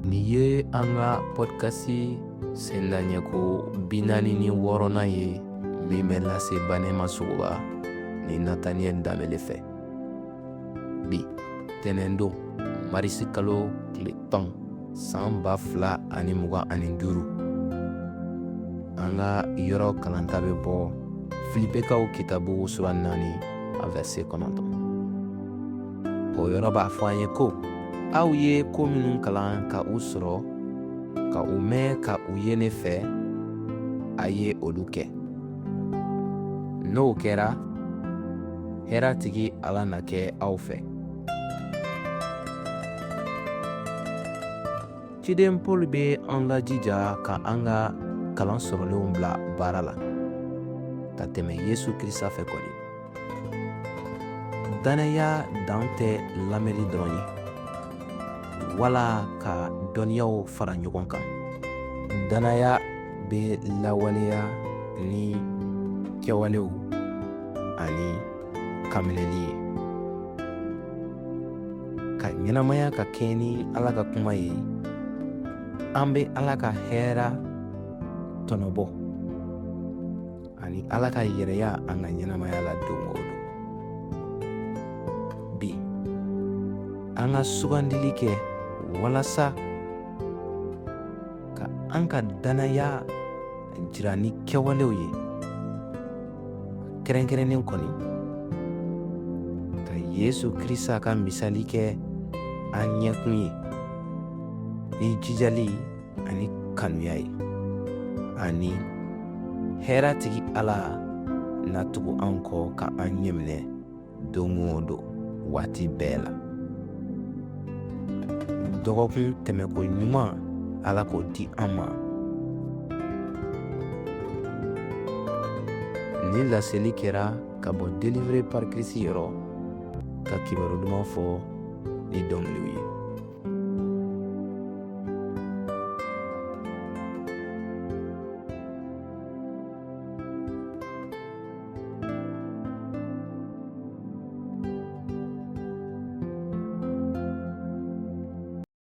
Nin ye an ka pɔdikasi sendaɲɛko 46nan ye min bɛ lase Banɛma Sogoba ni Nataniyɛli Danbele fɛ. Bi tɛnɛndon marisi kalo tile 10 san 2025. An ka yɔrɔ kalanta bɛ bɔ Filipekaw kitabu sura 4 a vɛrse 9. O yɔrɔ b'a fɔ an ye ko aw ye ko minnu kalan ka u sɔrɔ ka u mɛn ka u ye ne fɛ, a ye olu kɛ. N'o kɛra, hɛrɛtigi Ala na kɛ aw fɛ. Ciden Paul bɛ an lajija ka an ka kalan sɔrɔlenw bila baara la ka tɛmɛ Yesu Krisita fɛ kɔni. Dannaya dan tɛ lamɛnni dɔrɔn ye wala ka dɔnniyaw fara ɲɔgɔn kan. Dannaya bɛ lawaleya ni kɛwalew ani kanminɛli ye. Ka ɲɛnamaya ka kɛɲɛ ni Ala ka kuma ye, an bɛ Ala ka hɛrɛ tɔnɔbɔ ani Ala ka yɛrɛya an ka ɲɛnamaya la don o don. Bi, an ka sugandili kɛ walasa ka an ka dannaya jira ni kɛwalew ye, kɛrɛnkɛrɛnnen kɔni ka Yesu Krisita ka misali kɛ an ɲɛkun ye ni jijali ani kanuya ye, ani hɛrɛtigi Ala na tugu an kɔ ka an ɲɛminɛ don o don waati bɛɛ la. Dɔgɔkun tɛmɛko ɲuman Ala k'o di an ma. Nin laseli kɛra ka bɔ Délivré par Christ yɔrɔ ka kibaru duman fɔ ni dɔnkiliw ye.